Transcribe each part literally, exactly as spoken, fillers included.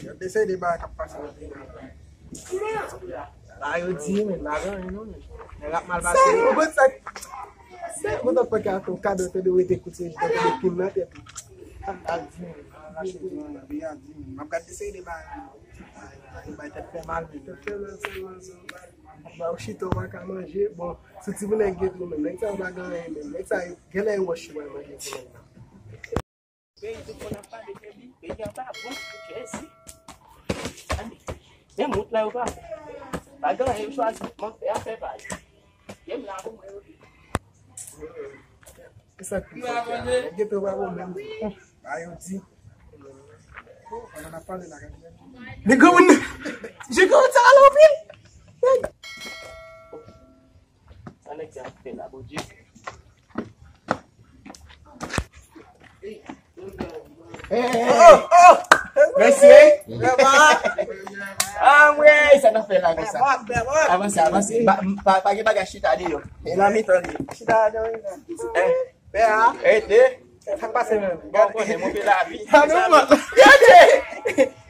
Yo te seri de bagay k ap pase nan peyi a. La yo di, men, la gen anyen non, men. Nèg ap mal pase. Ou konn sa? Se kontan fè kado, kado te dwe te koute, te dwe pim nan tèt. Al di, men, al di, men, al di, men. M ap gade seri de bagay. Ay, bay tèt fè mal, men. Tèt fè mal, fè mal, fè mal. Ba ou chita, ou pa ka manje. Bon, se ti moun nèg gen tou, men. Nèg sa yo pa gen anyen, men. Nèg sa yo, gen lè yo wòch yo manje tou, men. Peyi tout moun ap pale de li, peyi a pa bon, Jezi. Men wout la yo pa bon. Pa gen anyen yo chwazi, mank fè a fè pa yo. Ye m la pou mwen yo. Se sa k pi fò. Nèg yo pa bon menm. Ba yo di. Oh, pandan n ap pale la, gade. Men granmoun nan, je granmoun sa ale anpil. Sa nèg sa ap fè la, Bondye? Hey, hey, hey, hey. Oh, oh. Mèsi. Ah, mwen, sa n ap fè la konsa. Avanse, avanse. Pa, pa, pa gen bagay chita deyò. E nan mitan li. Chita deyò. Pè a. Rete. Sa k pase menm? Bon, konnen, monte lavi. Gade!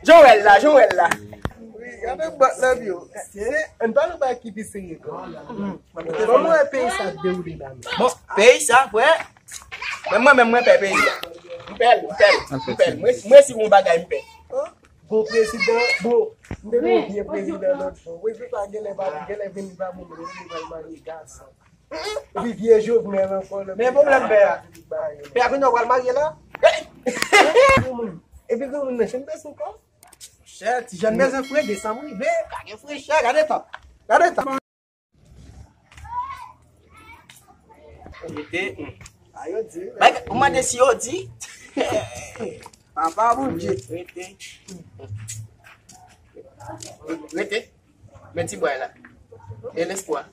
Jan w wè l la, jan w wè l la. Wi, gade bòt lavi yo. Se, ann pale yon bagay ki pi serye, bro. Kòman w wè peyi sa ap dewoule la, menm? Bon, peyi sa, frè. Men mwen menm, mwen pè peyi sa. M pè l, m pè l, m pè l. Mwen, mwen si yon bagay, m pè. Bon prezidan, bon, m te gen yon vye prezidan lòt jou. Wi, wi, pa gen lè pa, gen lè vin li pa bon, men li pral marye gason. Epi vye Jovenel ankò, lè men pwoblèm pè a. Pè a kounye a w pral marye la? Epi granmoun nan, jèn bezwen kò. Chè, ti jèn bezwen frede, san m rive, pa gen frechè, gade tan. Gade tan. Rete. A yo di. Ou mande si yo di. Papa Bondye. Rete. Rete. Men ti bway la. E lespwa.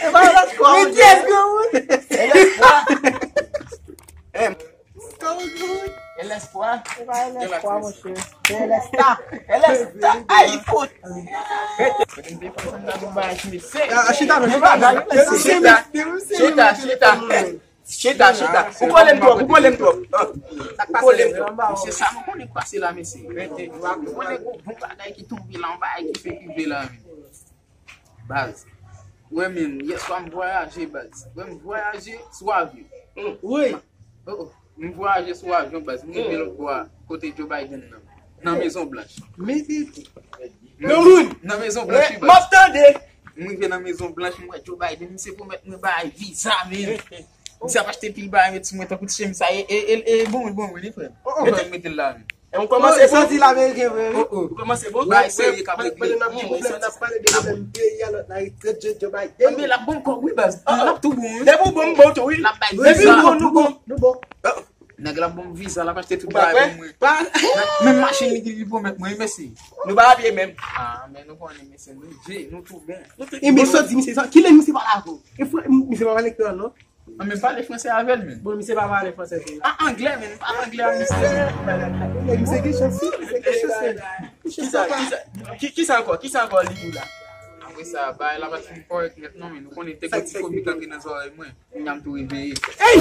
E pa lespwa. Men kiyès granmoun? E lespwa. E lespwa. E pa e lespwa, monchè. E lespwa. E lespwa. Ay, fout. Chita, chita, chita. Chita, chita. Chita, chita. Ou kole m twòp, ou kole m twòp. Ou kole m twòp. Misye sa nou konnen k pase la, mesye. Rete. Nou konnen gon bon bagay ki tonbe la, yon bagay ki fèk rive la, men. Baz. Mwen menm, yèswa m vwayaje, baz. Mwen m vwayaje sou avyon. Wi. Oh, oh. M vwayaje sou avyon, baz. M rive lòt bò a, kote Joe Biden nan. Nan Mezon Blanch. Men se tou. Nan moun. Nan Mezon Blanch, wi, baz. M ap tande. M rive nan Mezon Blanch, m wè Joe Biden, misye pwomèt mwen bagay viza, men. Misye ap achte pil bagay, met sou mwen tankou ti chemiz sa. E, e, e, e, bon, bon, wi, li frè m. Mete l, mete l la, men. E ou kòmanse bon. Ou kòmanse bon. Bagay serye k ap regle. Pandan n ap di pwoblèm, n ap pale de pwoblèm peyi a, lòt la, li trèt Joe Biden. Men l ap bon kòb, wi, baz. L ap tou bon, wi. Depi w bon, m bon tou, wi. Depi w bon, nou bon. Nou bon. Nèg la bon viza, l ap achte tout bagay pou mwen. Menm machin li, li pwomèt mwen, wi, mesye. Nou pa pye menm. Ah, men nou konnen, mesye, nou je, nou tou bon. E men sa di misye sa, kilè misye pale avè w? E frè, misye pa pale kreyòl, non? An, men pale franse avè l, men. Bon, misye pa pale franse tou. Ah, anglè, men, pale anglè a misye. Misye gen chans, wi, misye gen chans, men. Kisa, kisa, ki, kisa ankò, kisa ankò li di la? Apre sa, bagay la pa t fin kòrèk nèt, non, men nou konnen te gon ti komi k antre nan zòrèy mwen. Kounye a m tou reveye. Ey!